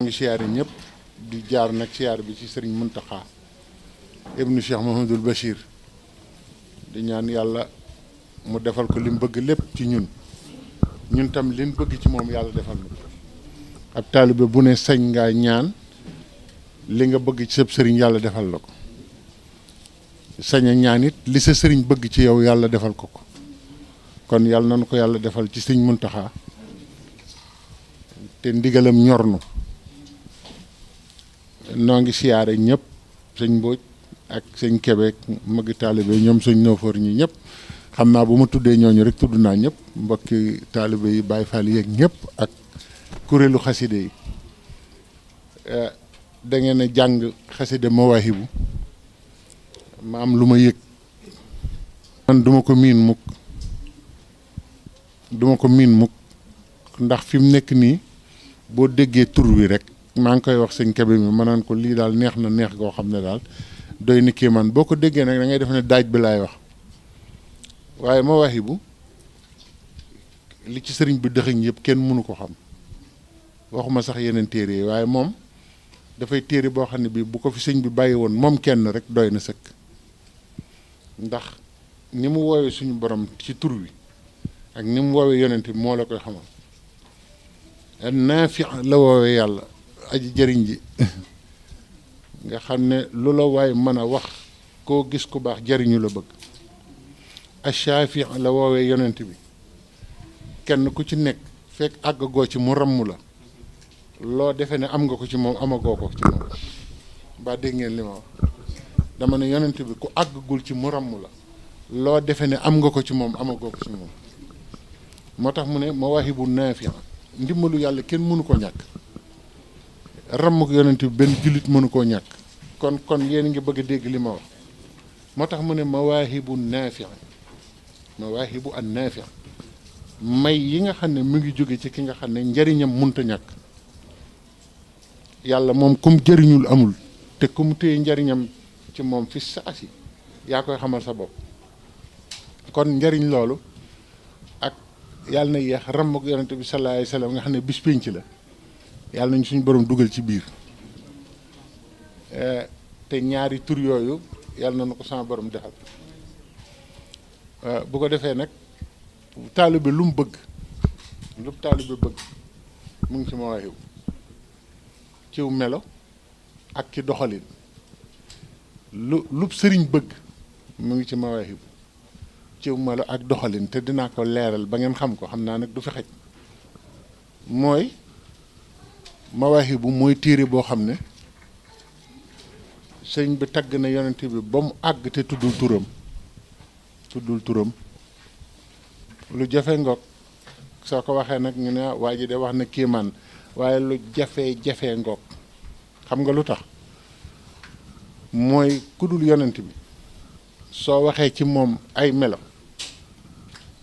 ngi siyaare ñëpp di jaar nag siyaare bi ci sëriñ Muntaxa ibnu Cheikh Mouhamadul Bachir di ñaan yàlla mu defal ko li mu bëgg lépp ci ñun tam li mu bëgg ci moom yàlla defal na ko. ab taalibe bu ne sañ ngaa ñaan li nga bëgg ci sab sëriñ yàlla defal la ko, sañ a ñaan it li sa sëriñ bëgg ci yow yàlla defal ko ko. kon yàlla nañu ko yàlla defal ci sëriñ Muntaxa te ndigalam ñornu. noo ngi siyaare ñëpp sëñ Mbóoj ak sëñ Kebeek magi taalibe ñoom sëñ Noofoor ñi ñëpp xam naa bu ma tuddee ñooñu rek tudd naa ñëpp mbokki taalibe yi Baay Faal yeeg ñëpp ak kuréelu xaside yi. da ngeen a jàng xaside Mawaahibu ma am lu ma yëg. man duma ko miin mukk ndax fi mu nekk nii boo déggee tur wi rek maa ngi koy wax sëñ Kebe mi ma naan ko lii daal neex na neex goo xam ne daal doy ni kii man boo ko déggee nag da ngay def ne daaj bi laay wax waaye Mawaahibu li ci sëriñ bi dëxëñ yëpp kenn mënu ko xam waxuma sax yeneen téere yi waaye moom dafay téere boo xam ne bi bu ko fi sëñ bi bàyyi woon moom kenn rek doy na sëkk ndax ni mu woowee suñu borom ci tur wi ak ni mu woowee yonent bi moo la koy xamal naafi la woowee yàlla aji jëriñ ji nga xam ne lu la waay mën a wax koo gis ku baax jëriñu la bëgg. ashaafi la woowee yonent bi kenn ku ci nekk fekk àggagoo ci mu ramm la loo defee ne am nga ko ci moom amagoo ko ci moom ba dégg ngeen li ma wax dama ne yonent bi ku àggagul ci mu ramm la loo defee ne am nga ko ci moom amagoo ko ci moom. moo tax mu ne mawaahibu naafi ndimbalu yàlla kenn mënu ko ñàkk ramm ko yonent bi benn jullit mënu koo ñàkk kon yéen ngi bëgg a dégg li ma wax. moo tax mu ne mawaahibu naafi mawaahibu an naafi may yi nga xam ne mu ngi jóge ci ki nga xam ne njariñam munta ñàkk. yàlla moom kum jëriñul amul te kum téye njariñam ci moom fi saasi yaa koy xamal sa bopp. kon njariñ loolu ak yàlla na yeex ramm ak yonent bi sallallahu alayhi wa sallam nga xam ne bis pénc la yàlla nañu suñu borom dugal ci biir te ñaari tur yooyu yàlla na ko sama borom defal. bu ko defee nag taalibe lu mu bëgg lu taalibe bëgg mu ngi ci Mawaahibu ciw melo ak ci doxalin lu sëriñ bëgg mu ngi ci Mawaahibu ciw melo ak doxalin te dinaa ko leeral ba ngeen xam ko xam naa nag du fi xej. mooy Mawaahibu mooy téere boo xam ne sëriñ bi tagg na yonent bi ba mu àgg te tuddul turam lu jafe ngoog soo ko waxee nag ñu ne waa ji de wax na kéemaan waaye lu jafe ngoog xam nga lu tax mooy kudul yonent bi soo waxee ci moom ay melo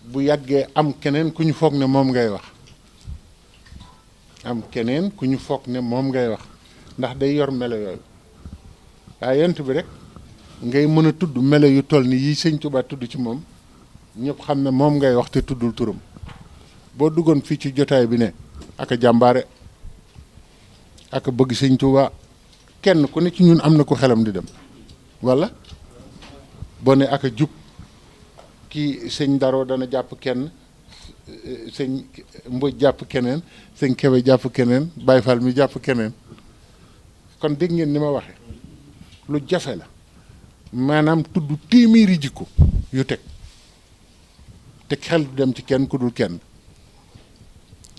bu yàggee am keneen ku ñu foog ne moom ngay wax ndax day yor melo yooyu waaye yonent bi rek ngay mën a tudd melo yu toll ni yi sëñ Tuubaa tudd ci moom ñëpp xam ne moom ngay wax te tuddul turam. boo duggoon fii ci jotaay bi ne aka jàmbaare aka bëgg sëñ Tuubaa kenn ku ne ci ñun am na ko xelam di dem walla boo ne aka jub kii sëñ Daroo dana jàpp kenn sëñ Mbóoj jàpp keneen sëñ Kebe jàpp keneen Baay Faal mi jàpp keneen kon dégg ngeen ni ma waxe lu jafe la maanaam tudd téeméeri jikko yu teg te xel du dem ci kenn ku dul kenn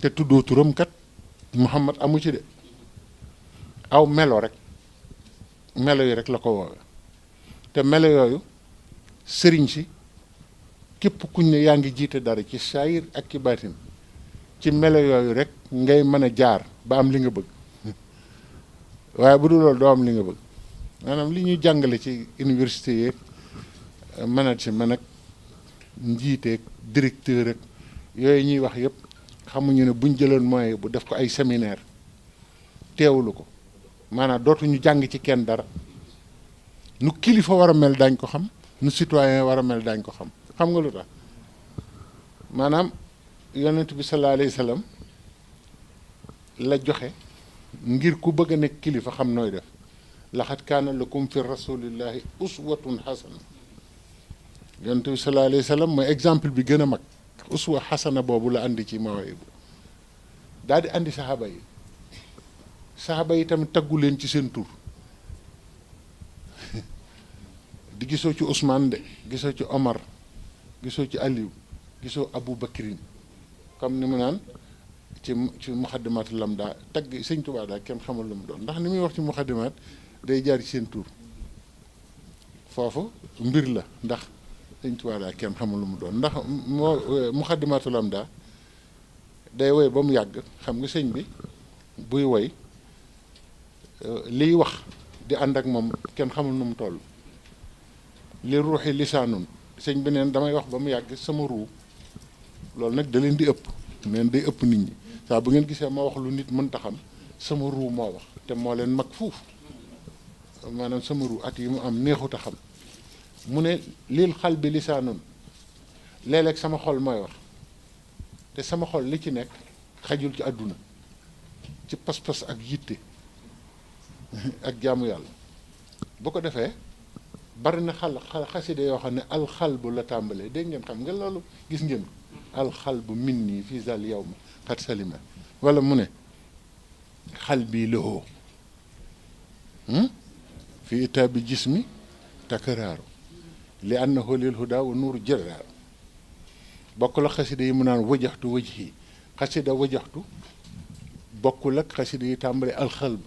te tuddoo turam kat Muhammad amu ci de aw melo rek melo yi rek la ko woowe te melo yooyu sëriñ si képp kuñ ne yaa ngi jiite dara ci saayir ak ci baatin ci melo yooyu rek ngay mën a jaar ba am li nga bëgg waaye bu dul loolu doo am li nga bëgg maanaam li ñuy jàngale ci université yeeg management ak njiiteeg directeur ak yooyu ñuy wax yëpp xamuñu ne buñ jëloon moyen bu def ko ay séminaire teewlu ko maanaam dootuñu jàng ci kenn dara nu kilifa war a mel daañ ko xam nu citoyen war a mel daañ ko xam nga lu tax maanaam yonent bi sallallahu alayhi wa sallam la joxe ngir ku bëgg a nekk kilifa xam nooy def laxat kaana lakum fi rasulillahi uswatun xasana yonent bi sallallahu alayhi wa sallam mooy exemple bi gën a mag uswa xasana boobu la andi ci mawaahibu daal di andi saxaaba yi tamit taggu leen ci seen tur di gisoo ci Ousmane de gisoo ci Omar gisoo ci Aliou gisoo Abou Bakrin comme ni mu naan ci muxaddimaatu lamda tagg sëñ Tuubaa daal kenn xamul lu mu doon ndax ni muy wax ci muxaddimaat day jaar ci seen tur foofu mbir la ndax sëñ Tuubaa daal kenn xamul lu mu doon ndax muxaddimaatu lamda day woy ba mu yàgg xam nga sëñ bi buy woy liy wax di ànd ak moom kenn xamul nu mu toll li ruuxi lisaanun sëñ bi neen damay wax ba mu yàgg sama ruu loolu nag da leen di ëpp neen day ëpp nit ñi saa bu ngeen gisee ma wax lu nit mënta xam sama ruu moo wax te moo leen mag fuuf maanaam sama ruu at yi mu am neexut a xam mu ne lil xal bi lisaanun léeg-léeg sama xol mooy wax te sama xol li ci nekk xajul ci àdduna ci pas-pas ak yitte ak jaamu yàlla bu ko defee bari na xaside yoo xam ne alxalbu la tàmbalee dégg ngeen xam nga loolu gis ngeen alxalbu min nii fii zal yow ma xat salima wala mu ne xal bii loxoo fi itaabi jismi takaraaru li annahu lil huda wa nuuru jëraaru bokkul ak xaside yi mu naan wajaxtu wajhi xasida wajaxtu bokkul ak xaside yi tàmbalee alxalbu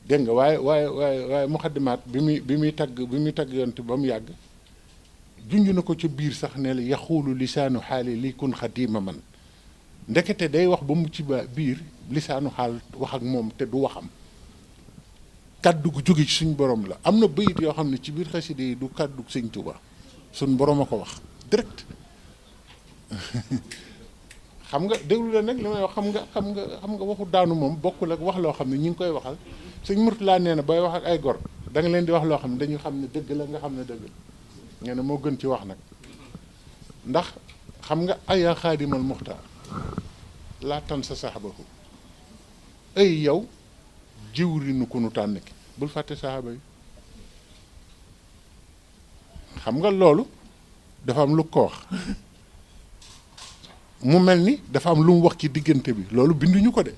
dégg nga waaye muxaddimaat bi muy tagg yonte ba mu yàgg junj na ko ca biir sax ne la yaxuulu lisaanu xaali li kun xadiima man ndekete day wax ba mu ci biir lisaanu xaal wax ak moom te du waxam kaddu gu jóge ci suñ borom la am na bayit yoo xam ne ci biir xaside yi du kaddu sëñ Tuuba suñ borom a ko wax direct xam nga déglu la nag li may wax xam nga waxu daanu moom bokkul ak wax loo xam ne ñi ngi koy waxal sëñ Murtala nee na booy wax ak ay gor da nga leen di wax loo xam ne dañu xam ne dëgg la nga xam ne dëgg la nee na moo gën ci wax nag ndax xam nga aya xaadimal muxtaar laa tan sa saxabahu ay yow jiwrinu ku nu tànn ki bul fàtte saxaaba yi xam nga loolu dafa am lu ko wax mu mel ni dafa am lu mu wax ci diggante bi loolu binduñu ko de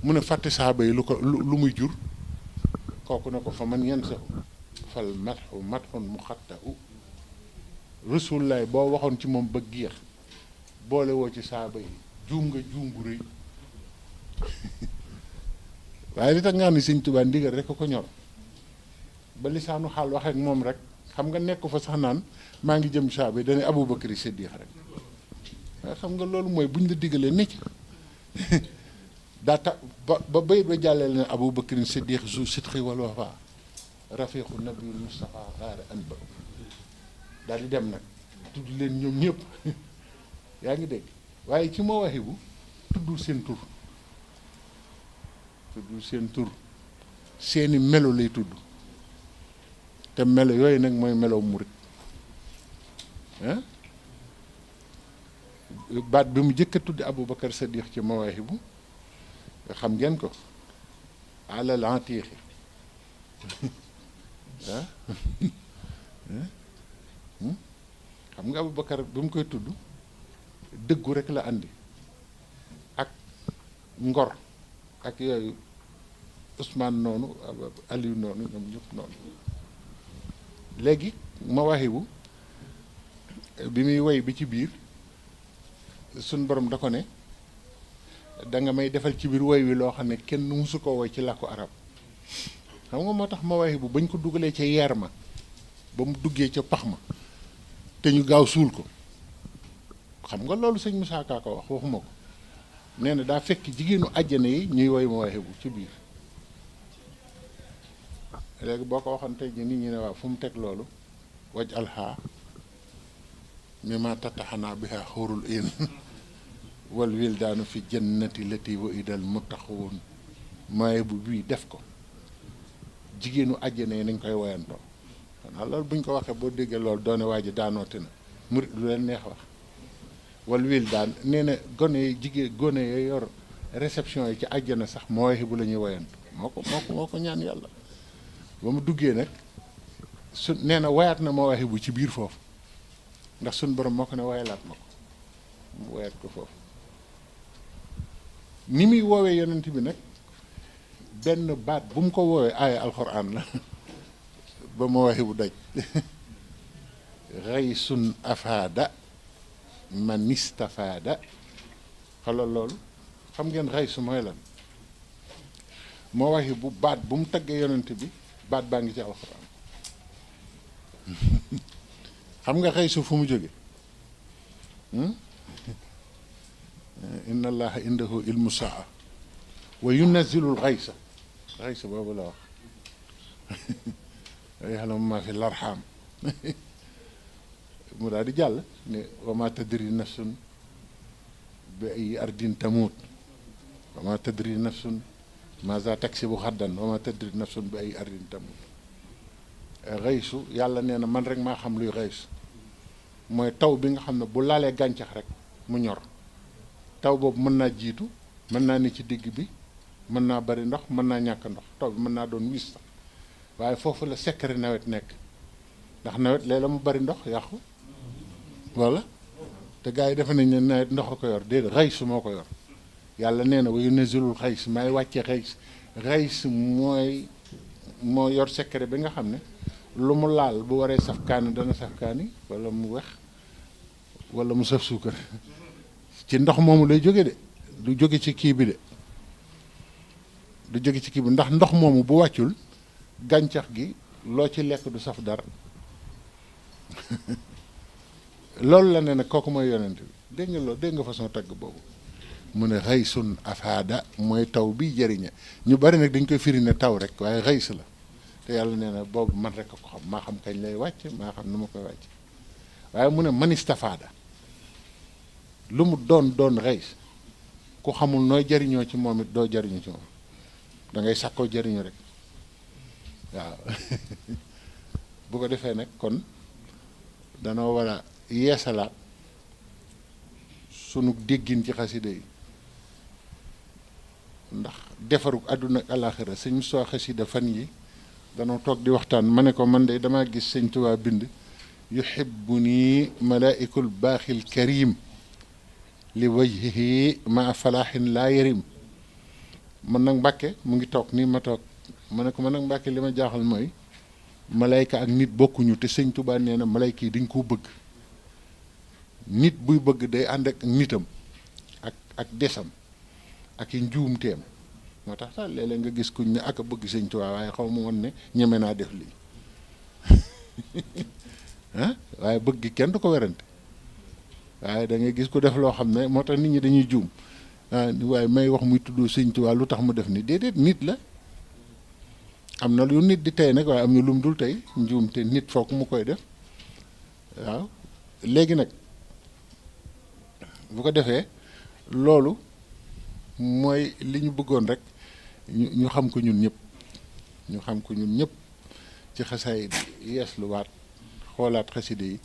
mu ne fàtte saxaaba yi lu muy jur kooku ne ko fa man yenn saxu fal matxu matxun mu xattahu rasulullaay boo waxoon ci moom ba géex boole woo ci saxaaba yi juum nga juum bu rëy waaye li tax nga xam ne sëñ Tuubaa ndigal rek ko ñor ba lisaanu xaal waxee ak moom rek xam nga nekk fa sax naan maa ngi jëm saaba yi dana Abu Bakri Siddiq rek waaye xam nga loolu mooy buñ la diggalee ne ci daa tax ba bayit ba jàllale ne Abu Bakrin Siddiq zu sidqi wal wafa rafiqu nabiul Mustafa xaara an ba daal di dem nag tudd leen ñoom ñëpp yaa ngi dégg waaye ci mawaahibu tuddul seen tur seeni melo lay tudd te melo yooyu nag mooy melo murit baat bi mu jëkk a tuddi Aboubacar Sadiq ci mawaahibu xam ngeen ko alal antiixi xam nga Aboubacar bi mu koy tudd dëggu rek la andi ak ngor ak yooyu Ousmane noonu Aliou noonu ñoom ñëpp noonu léegi mawaahibu bi muy woy bi ci biir suñ borom da ko ne da nga may defal ci biir woy wi loo xam ne kenn musu ko woy ci làkku arab xam nga moo tax mawaahibu bañ ko dugalee ca yeer ma ba mu duggee ca pax ma te ñu gaaw suul ko xam nga loolu sëñ Moussa Ka ko wax waxuma ko nee na daa fekk jigéenu àjjana yi ñuy woy mawaahibu ci biir léegi boo ko waxoon tey ji nit ñi ne waaw fu mu teg loolu waj alxaa mi ma tattaxanaa biha xóorul in wal wildaanu fi jannati lati wa idal muttaquun mawaahibu bii def ko jigéenu àjjana yi nañ koy woyantoo xanaa loolu buñ ko waxee boo déggee loolu doone waa ji daanooti na murit lu leen neex wax wal wildaan nee na gone yi jigéen gone yi yor réception yi ci àjjana sax mawaahibu la ñuy woyantu moo ko ñaan yàlla ba mu duggee nag su nee na wayaat na mawaahibu ci biir foofu ndax suñ borom moo ko ne wayalaat ma ko mu wayaat ko foofu ni muy woowee yonent bi nag benn baat bu mu ko woowee aaya alxuraan la ba mawaahibu daj raysun afaada man istafaada xalal loolu xam ngeen raysu mooy lan mawaahibu baat bu mu taggee yonent bi baat baa ngi ci alxuraan xam nga raysu fu mu jóge inna allaha indahu ilmu saa wa yunazzilul xaysa xaysa boobu la wax ya'lamu ma fi larxaam mu daal di jàll ne wa ma tadri nafsun bi ay ardin tamut wa ma tadri nafsun maza taksibu xaddan wa ma tadri nafsun bi ay ardin tamut xaysu yàlla nee na man rek maa xam luy xaysu mooy taw bi nga xam ne bu laalee gàncax rek mu ñor taw boobu mën naa jiitu mën naa ne ci digg bi mën naa bari ndox mën naa ñàkk ndox taw bi mën naa doon wis sax waaye foofu la secret nawet nekk ndax nawet léeg-la mu bari ndox yàqu walla te gars yi defe nañ ne nawet ndox a ko yor déedéet xays moo ko yor yàlla nee na wa yunazzilul xays may wàcce xays moo yor secret bi nga xam ne lu mu laal bu waree saf kaani dana saf kaani walla mu wex walla mu saf suukar ci ndox moomu lay jóge de du jóge ci kii bi de du jóge ci kii bi ndax ndox moomu bu wàccul gàncax gi loo ci lekk du saf dara loolu la ne nag kooku mooy yonent bi dégg nga loolu dégg nga façon tagg boobu mu ne xaysun afaada mooy taw bi jëriñe ñu bari nag dañ koy firi ne taw rek waaye xays la te yàlla nee na boobu man rek a ko xam maa xam kañ lay wàcc maa xam nu ma koy wàcc waaye mu ne manistafaada lu mu doon xays ku xamul nooy jariñoo ci moom it doo jariñu ci moom da ngay sàkkoo jariñu rek waaw bu ko defee nag kon danoo war a yeesalaat sunu déggin ci xasida yi ndax defaru àdduna ak alaaxira sëñ Moussa xasida fan yi danoo toog di waxtaan ma ne ko man de damaa gis sëñ Tuubaa bind yuhibbuni malaaikul baaxil karim li wajhihi ma falaaxin laa yarim man nag Mbàkke mu ngi toog nii ma toog ma ne ko man nag Mbàkke li ma jaaxal mooy malayka ak nit bokkuñu te sëñ Tuubaa nee na malayka yi dañ koo bëgg nit buy bëgg day ànd ak nitam ak desam ak i njuumteem moo tax sax léeg-léeg nga gis kuñ ne ak a bëgg sëñ Tuubaa waaye xaw ma woon ne ñeme naa def lii ah waaye bëgg gi kenn du ko werante waaye da ngay gis ku def loo xam ne moo tax nit ñi dañuy juum waaye may wax muy tudd sëñ Tuubaa lu tax mu def ni déedéet nit la am na lu nit di tey nag waaye am na lu mu dul tey njuum te nit foog mu koy def waaw léegi nag bu ko defee loolu mooy li ñu bëggoon rek ñu xam ko ñun ñëpp ñu xam ko ñun ñëpp ci xasaay yeesluwaat xoolaat xaside yi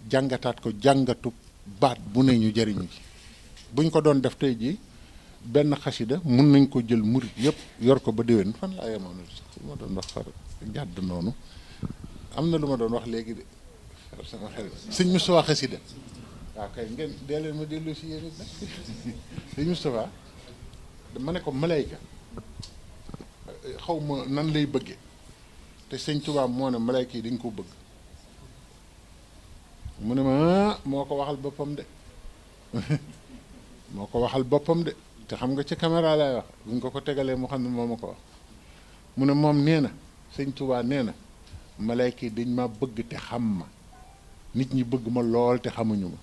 jàngataat ko jàngatu baat bu ne ñu jariñu ci buñ ko doon def tey jii benn xasida mun nañ ko jël murit yëpp yor ko ba déwén fan laa yemoon sax ma doon wax far jàdd noonu am na lu ma doon wax léegi de sama xel sëñ Moustapha xasida waaw kay ngeen dee leen ma dellu si yéen it nag sëñ Moustapha dama ne ko malayka xaw ma nan lay bëgge te sëñ Tuubaa moo ne malayka yi dañ ko bëgg mu ne ma moo ko waxal boppam de moo ko waxal boppam de te xam nga ci caméra lay wax bu ñu ko tegalee mu xam ne moo ma ko wax mu ne moom nee na sëñ Tuubaa nee na malayka yi dañ ma bëgg te xam ma nit ñi bëgg ma lool te xamuñu ma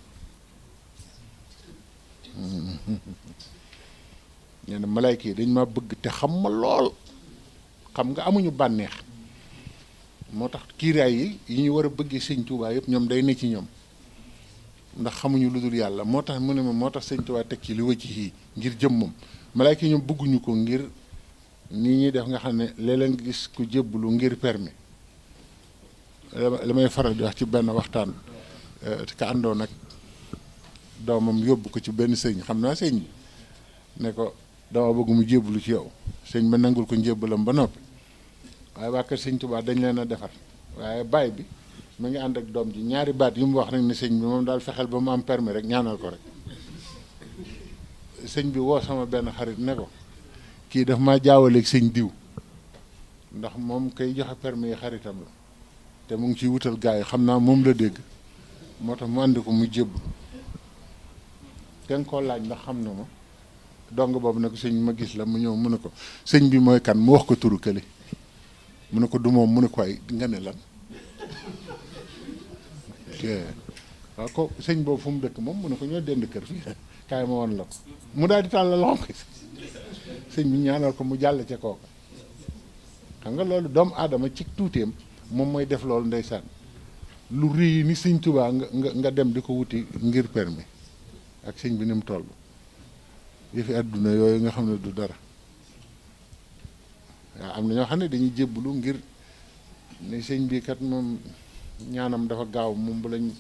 nee na malayka yi dañ ma bëgg te xam ma lool xam nga amuñu bànneex moo tax kiiraay yi ñu war a bëggee sëñ Tuubaa yëpp ñoom day ne ci ñoom ndax xamuñu lu dul yàlla moo tax mu ne ma moo tax sëñ Tuubaa teg ci li wëcc yi ngir jëmmam malayka yi ñoom bëgguñu ko ngir ni ñuy def nga xam ne léeg-léeg nga gis ku jébbalu ngir permis la may faral di wax ci benn waxtaan ka àndoon nag doomam yóbbu ko ci benn sëñ xam naa sëñ bi ne ko dama bëgg mu jébbalu ci yow sëñ ba nangul ko njébbalam ba noppi waaye waa kër sëñ Tuubaa dañ leen a defar waaye baay bi mu ngi ànd ak doom ji ñaari baat yu mu wax nag ne sëñ bi moom daal fexeel ba mu am permis rek ñaanal ko rek sëñ bi woo sama benn xarit ne ko kii daf maa jaawaleeg sëñ diw ndax moom kay joxe permis yi xaritam la te mu ngi ciy wutal gars yi xam naa moom la dégg moo tax mu àndi ko mu jébbu te nga koo laaj ndax xam na ma dong boobu ne ko sëñ ma gis la mu ñëw mu ne ko sëñ bi mooy kan mu wax ko turu kële mu ne ko du moom mu ne ko ay nga ne lan waaw ko sëñ boobu fu mu dëkk moom mu ne ko ñoo dend kër fii kaay ma woon la ko mu daal di tàll loxo ko sëñ bi ñaanal ko mu jàll ca kooka xam nga loolu doomu aadama ci tuuteem moom mooy def loolu ndeysaan lu rëy ni sëñ Tuubaa nga dem di ko wuti ngir permis ak sëñ bi ni mu toll yëfi àdduna yooyu nga xam ne du dara waaw am na ñoo xam ne dañuy jébbalu ngir ne sëñ bi kat moom ñaanam dafa gaaw moom bu lañ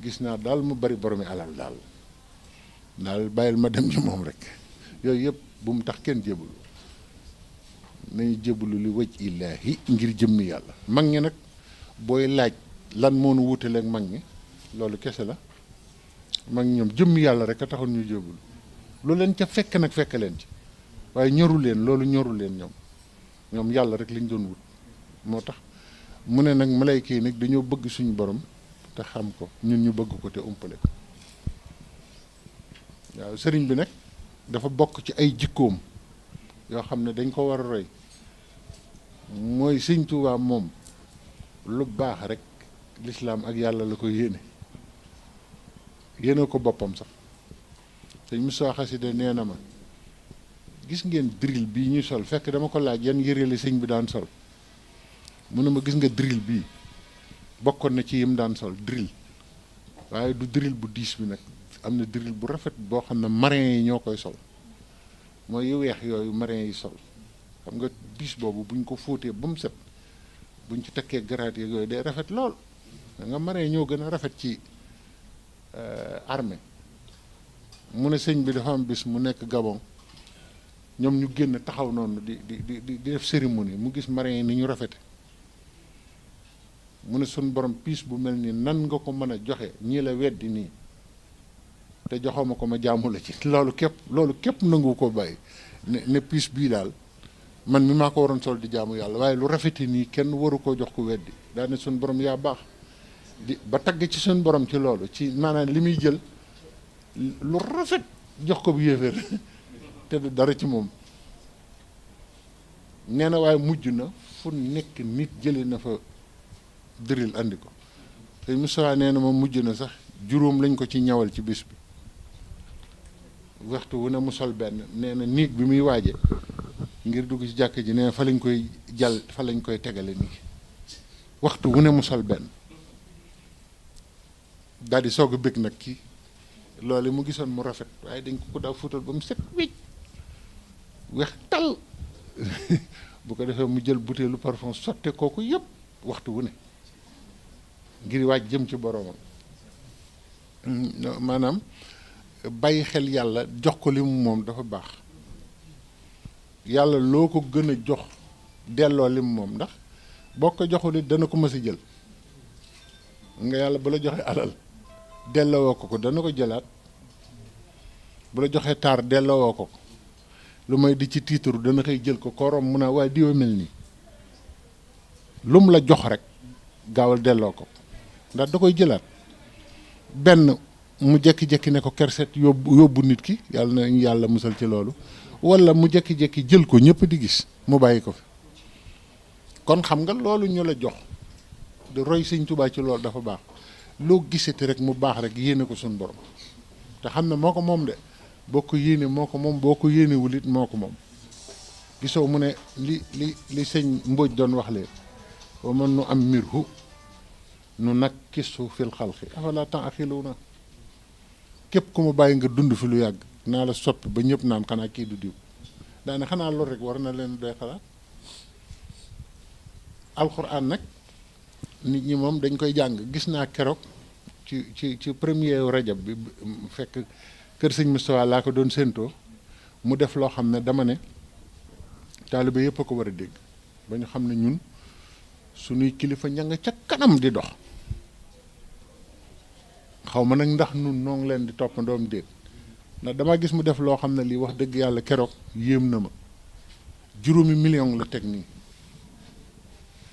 gis naa daal mu bari boromi alal daal bàyyil ma dem ci moom rek yooyu yëpp bu mu tax kenn jébbalu nañu jébbalu li wëj illaahi ngir jëmmi yàlla mag ñi nag booy laaj lan moo nu wuutaleeg mag ñi loolu kese la mag ñoom jëmmi yàlla rek a taxoon ñu jébbalu lu leen ca fekk nag fekk leen ci waaye ñoru leen loolu ñoru leen ñoom yàlla rek lañ doon wut moo tax mu ne nag malayka yi nag dañoo bëgg suñu borom te xam ko ñun ñu bëgg ko te umpale ko waaw sëriñ bi nag dafa bokk ci ay jikkoom yoo xam ne dañ ko war a roy mooy sëñ Tuubaa moom lu baax rek lislaam ak yàlla la ko yéene ko boppam sax sëñ Moussa Xasida nee na ma gis ngeen drill bii ñuy sol fekk dama ko laaj yan yëre la sëñ bi daan sol mu ne ma gis nga drill bii bokkoon na ci yim daan sol drill waaye du drill bu diis bi nag am na drill bu rafet boo xam ne marin yi ñoo koy sol mooy yu weex yooyu marin yi sol xam nga diis boobu buñ ko fóotee ba mu set buñ ci takkee garaat yeeg yooyu day rafet lool nga marin ñoo gën a rafet ci armée mu ne sëñ bi dafa am bis mu nekk Gabon ñoom ñu génn taxaw noonu di def cérémonie mu gis marin yi ni ñu rafete mu ne suñ borom piis bu mel nii nan nga ko mën a joxe ñii la weddi nii te joxoo ma ko ma jaamu la ci loolu képp nangu ko bàyyi ne piis bii daal man mi maa ko waroon sol di jaamu yàlla waaye lu rafete nii kenn waru koo jox ko weddi daa ne suñ borom yaa baax ba tagg ci suñ borom ci loolu ci maanaam li muy jël lu rafet jox ko bu yéeféer te du dara ci moom nee na waaye mujj na fu nekk nit jële na fa dëril andi ko te Moussa nee na ma mujj na sax juróom lañ ko ci ñawal ci bis bi waxtu wu ne mu sol benn nee na néeg bi muy waaje ngir dugg ci jàkk ji nee na fa lañ koy fa lañ koy tegale nii waxtu wu ne mu sol benn daal di soog a bëgg nag kii loolu mu gisoon mu rafet waaye dañ ko daa fuutal ba mu set wécc weex tal bu ko defee mu jël butéelu parfum sotte kooku yëpp waxtu wu ne ngir waaj jëm ci boroomam maanaam bàyyi xel yàlla jox ko li mu moom dafa baax yàlla loo ko gën a jox delloo li mu moom ndax boo ko joxul it dana ko mës a jël nga yàlla bu la joxee alal delloo ko dana ko jëlaat bu la joxee taar delloo ko lu may di ci tiitaru dana xëy jël ko korom mun a waaye diwa mel nii lu mu la jox rek gaawal delloo ko ndax da koy jëlaat benn mu jekki-jekki ne ko kerset yóbbu nit ki yàlla na yàlla musal ci loolu wala mu jekki-jekki jël ko ñëpp di gis mu bàyyi ko fi kon xam nga loolu ñu la jox di roy Sëñ Tuubaa ci loolu dafa baax loo gisati rek mu baax rek yéene ko suñu borom te xam ne moo ko moom de boo ko yéene moo ko moom boo ko yéenewul it moo ko moom gisoo mu ne li sëñ Mbóoj doon wax leen wa man nu am mirhu nu nag kisu fil xalqi afala ta'qiluuna képp ku mu bàyyi nga dund fi lu yàgg naa la soppi ba ñëpp naan xanaa kii du diw daane xanaa loolu rek war na leen doy xalaat alxuraan nag nit ñi moom dañ koy jàng gis naa keroog ci premier rajab bi fekk kër sëñ Moustapha laa ko doon séentoo mu def loo xam ne dama ne taalibe yëpp a ko war a dégg ba ñu xam ne ñun suñuy kilifa ña nga ca kanam di dox xaw ma nag ndax nun noo ngi leen di toppandoom déet ndax dama gis mu def loo xam ne lii wax dëgg yàlla keroog yéem na ma 5 millions la teg nii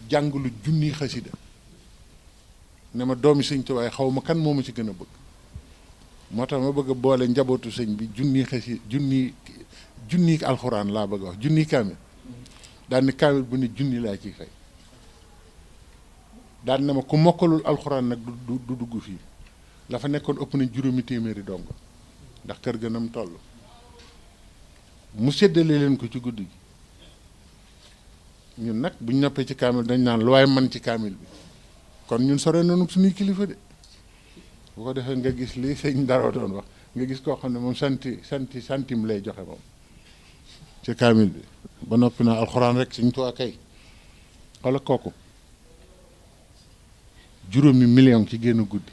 jàng lu junni xasida ne ma doomi sëñ Tuubaa xaw ma kan moo ma ci gën a bëgg moo tax ma bëgg a boole njabootu sëñ bi junni alxuraan laa bëgg a wax junni kaamil daan ni kaamil bu ne junni laa ciy fay daan na ma ku mokkalul alxuraan nag du dugg fii la fa nekkoon ëpp nañ 5 téeméeri dong ndax kër ga nam toll mu séddale leen ko ci guddi gi ñun nag buñ noppee ci kaamil dañ naan lu waaye man ci kaamil bi kon ñun sore nañu suñuy kilifa de bu ko defee nga gis li sëñ Daro doon wax nga gis koo xam ne moom centime lay joxe moom ci kaamil bi ba noppi naa alxuraan rek Sëñ Tuubaa kay xoola kooku 5 millions ci génn guddi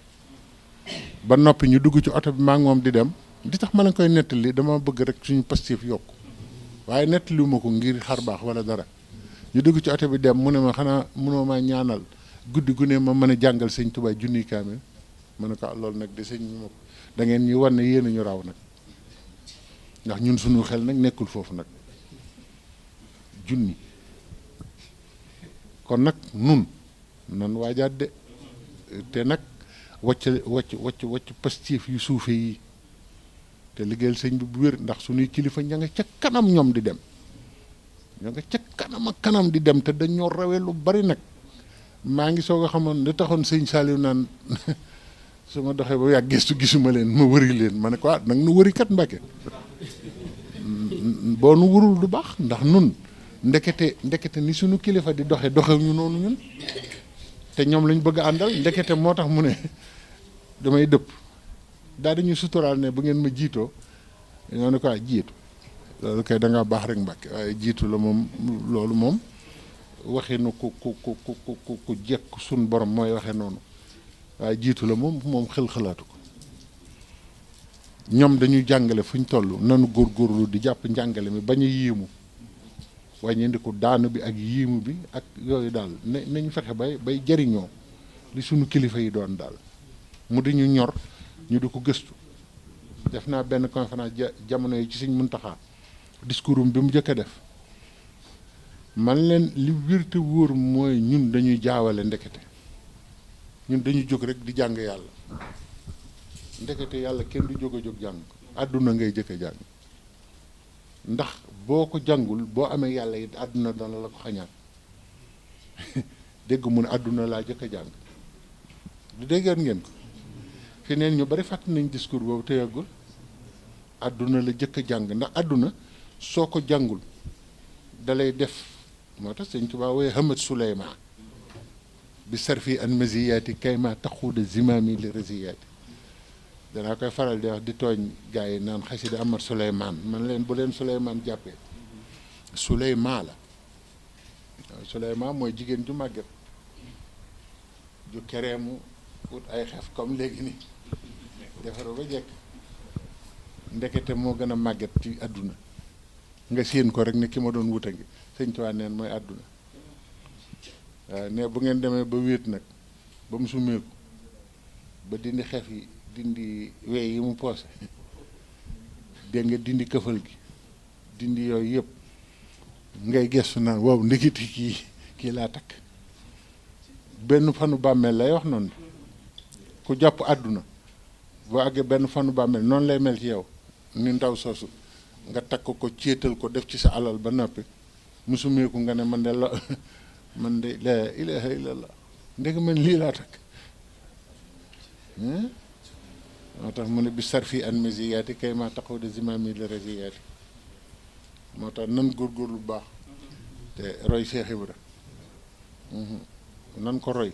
ba noppi ñu dugg ci oto bi maa ngi moom di dem di tax ma leen koy nettali dama bëgg rek suñu pastif yokku waaye nettaliwuma ko ngir xar baax wala dara ñu dugg ci oto bi dem mu ne ma xanaa mënoo maa ñaanal guddi gu ne ma mën a jàngal Sëñ Tuubaa junniy kaamil ma ne ko loolu nag de sëñ ma da ngeen ñu wan ne yéen a ñu raw nag ndax ñun suñu xel nag nekkul foofu nag junni kon nag nun nan waajaat de te nag wacc pastif yu suufe yi te liggéeyal sëñ bi bu wér ndax suñuy kilifa ña nga ca kanam ñoom di dem ña nga ca kanam ak kanam di dem te dañoo rawee lu bari nag maa ngi soog a xamoon li taxoon sëñ Saliou naan su ma doxee ba yàgg gestu gisuma leen ma wëri leen ma ne ko nag nu wëri kat Mbàkke boo nu wurul du baax ndax nun ndekete ni suñu kilifa di doxew ñu noonu ñun te ñoom lañ bëgg a àndal ndekete moo tax mu ne damay dëpp daal dañuy suturaal ne bu ngeen ma jiitoo ñoo ne ko jiitu loolu kay da ngaa baax rek Mbàkke waaye jiitu la moom loolu moom waxee nu ku jekk suñ borom mooy waxee noonu waaye jiitu la moom xel-xalaatu ko ñoom dañuy jàngale fu ñu toll nanu góorgóorlu di jàpp njàngale mi bañ a yéemu wàññi ko daanu bi ak yéemu bi ak yooyu daal nañu fexe bay jariñoo li suñu kilifa yi doon daal mu di ñu ñor ñu di ko gëstu def naa benn conférence jamono yi ci Sëñ Muntaxa discours bi mu jëkk a def man leen li wér te wóor mooy ñun dañuy jaawale ndekete ñun dañuy jóg rek di jàng yàlla ndekete yàlla kenn du jóg a jóg jàng àdduna ngay jëkk a jàng ndax boo ko jàngul boo amee yàlla it àdduna dana la ko xañaan dégg mu ne àdduna laa jëkk a jàng du déggoon ngeen ko fi neen ñu bari fàtt nañ discours boobu te yàggul àdduna la jëkk a jàng ndax àdduna soo ko jàngul dalay def moo tax Sëñ Tuubaa wooye Hamad Suleymaan bi sarfi an maziyaati kayma taxuuda zimaami li raziyaati danaa koy faral di wax di tooñ gars yi naan xasida Amad Suleymaan man leen bu leen Suleymaan jàppee Suleymaan la waaw Suleymaan mooy jigéen ju màgget ju kereemu ut ay xef comme léegi ni defaru ba jekk ndekete moo gën a màgget ci àdduna nga séen ko rek ne ki ma doon wuta ngi Sëñ Tuubaa neen mooy àdduna waaw ne bu ngeen demee ba wéet nag ba mu sumeeku ba dindi xef yi dindi wey yi mu poose dégg nga dindi këfal gi dindi yooyu yëpp ngay gestu naan wow ndekiti kii laa takk benn fanu bàmmeel lay wax noonu ku jàpp àdduna boo àggee benn fanu bàmmeel noonu lay mel ci yow ni ndaw soosu nga takk ko céetal ko def ci sa alal ba noppi musumeeku nga ne man de la ilaha illallah ndek man lii laa takk moo tax mu ne bi sarfi an masiyaati kay ma taxaw de zimaami la raziyaati moo tax nan góorgóorlu bu baax te roy Cheikh Ibra nan ko roy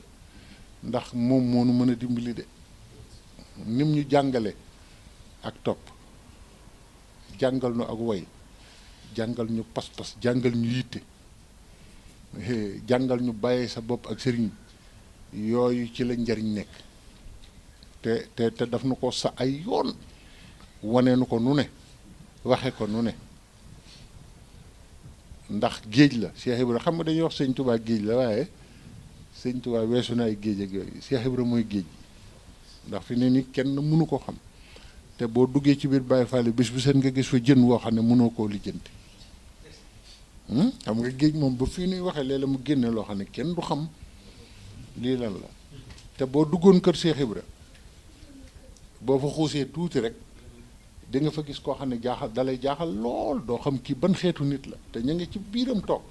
ndax moom moo nu mën a dimbali de nim ñu jàngale ak topp jàngal nu ak woy jàngal ñu pas-pas jàngal ñu yitte jàngal ñu bàyyee sa bopp ak sëriñ yooyu ci la njariñ nekk te daf nu ko sa ay yoon wane nu ko nu ne waxe ko nu ne ndax géej la Cheikh Ibra xam nga dañuy wax sëñ Touba géej la waaye sëñ Touba weesu na ay géej ak yooyu Cheikh Ibra mooy géej ndax fi ne ni kenn mënu ko xam te boo duggee ci biir Baye Fall bés bu seen nga gis fa jën woo xam ne mënoo koo lijjanti xam nga géej moom ba fii nuy waxee léeg-léeg mu génne loo xam ne kenn du xam lii lan la te boo duggoon kër Cheikh Ibra boo fa xuusee tuuti rek di nga fa gis koo xam ne dalay jaaxal lool doo xam kii ban xeetu nit la te ñu ngi ci biiram toog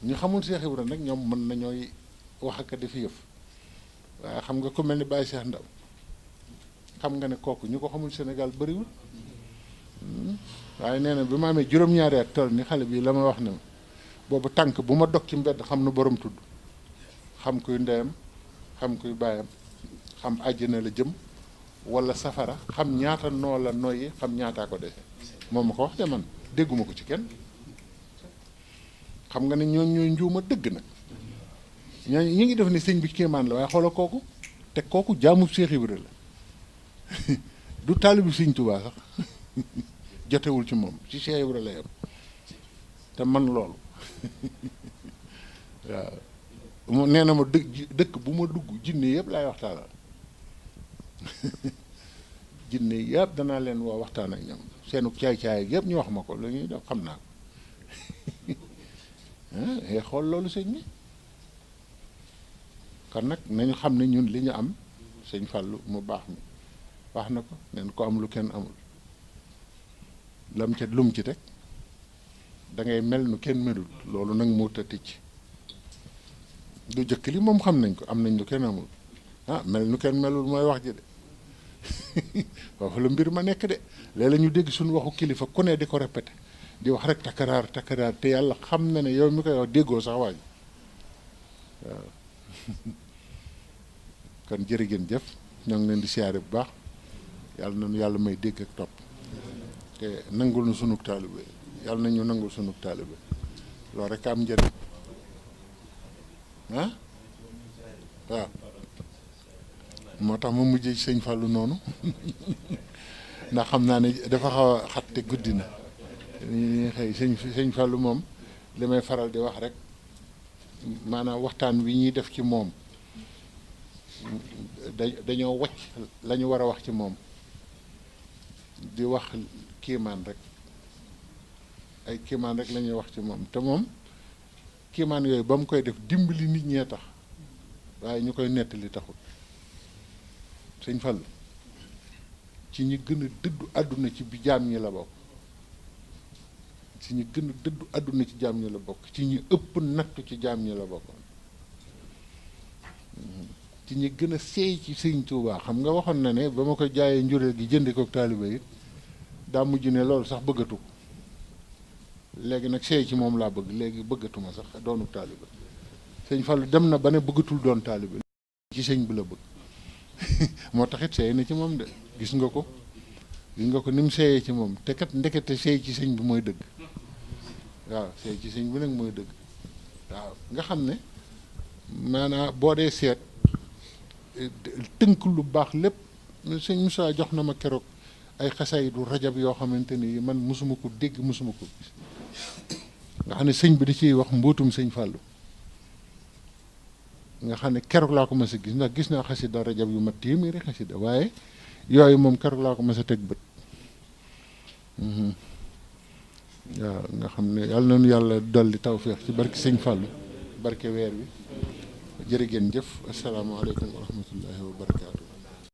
ñu xamul Cheikh Ibra nag ñoom mën nañooy wax ak def yëf waaye xam nga ku mel ni Baye Cheikh Ndaw xam nga ne kooku ñu ko xamul Sénégal bëriwul waaye nee na bi ma amee juróom-ñaari at toll ni xale bi la ma wax ne boobu tànk bu ma dog ci mbedd xam nu borom tudd xam kuy ndeyam xam kuy baayam xam àjjana la jëm wala safara xam ñaata noo la noyyi xam ñaataa ko dese moom ma ko wax de man dégguma ko ci kenn xam nga ne ñooy njuuma dëgg nag ñooñu ñu ngi def ni sëñ bi kéemaan la waaye xoola kooku te kooku jaamu Cheikh Ibra la du taalibu sëñ Tuubaa sax jotewul ci moom ci Cheikh Ibra la yam te man loolu waaw nee na ma dëkk bu ma dugg jinne yëpp laay waxtaanal jinne yëpp danaa leen woo waxtaan ak ñoom seenu caay-caay yëpp ñu wax ma ko lu ñuy def xam naa ko xool loolu sëñ bi kon nag nañu xam ne ñun li ñu am sëñ Fàllu mu baax mi wax na ko neen ko am lu kenn amul lam ca lum ci teg da ngay mel nu kenn melul loolu nag moo ta ticc du jëkk li moom xam nañ ko am nañ lu kenn amul mel nu kenn melul mooy wax ji de foofu la mbir ma nekk de léeg-léeg ñu dégg suñu waxu kilifa ku ne di ko répété di wax rek takkaraar te yàlla xam na ne yow mi koy wax déggoo sax waaj waaw kon jërë ngeen jëf ñoo ngi leen di siyaare bu baax yàlla nañu yàlla may dégg ak topp te nangul nu sunug taalibe yàlla nañu nangul sunug taalibe loolu rek am njëriñ waaw moo tax ma mujjee ci sëñ Fallou noonu ndax xam naa ne dafa xaw a xat te guddi na ñu xëy sëñ Fallou moom li may faral di wax rek maanaam waxtaan wi ñuy def ci moom dañoo wacc la ñu war a wax ci moom di wax kiimaan rek ay kiimaan rek la ñuy wax ci moom te moom kiimaan yooyu ba mu koy def dimbali nit ñee tax waaye ñu koy nettali taxul sëñ Fall ci ñi gën a dëddu àdduna ci bi jaam ñi la bokk ci ñi gën a dëddu àdduna ci jaam ñi la bokk ci ñi ëpp nattu ci jaam ñi la bokkoon ci ñi gën a seey ci sëñ Tuubaa xam nga waxoon na ne ba ma ko jaayee njureel gi jëndi ko taaliba it daa mujj ne loolu sax bëggatu ko léegi nag seey ci moom laa bëgg léegi bëggatuma sax doonu taaliba sëñ Fallu dem na ba ne bëggatul doon taaliba ci sëñ bi la bëgg moo taxit seey na ci moom de gis nga ko ni mu seeyee ci moom te kat ndekete seey ci sëñ bi mooy dëgg waaw seey ci sëñ bi nag mooy dëgg waaw nga xam ne maanaam boo dee seet tënk lu baax lépp sëñ Moussa jox na ma keroog ay xasay du rajab yoo xamante ni man mosuma ko dégg mosuma ko gis nga xam ne sëñ bi da ciy wax mbootum sëñ Fàllu nga xam ne keroog laa ko mës a gis ndax gis naa xasida rajab yu ma téeméeri xasida waaye yooyu moom keroog laa ko mës a teg bët waaw nga xam ne yàlla nañu yàlla dolli tawféex ci barke sëñ Fàllu barke weer wi jërë ngeen jëf asalaamaaleykum wa rahmatullahi wa barakaatu.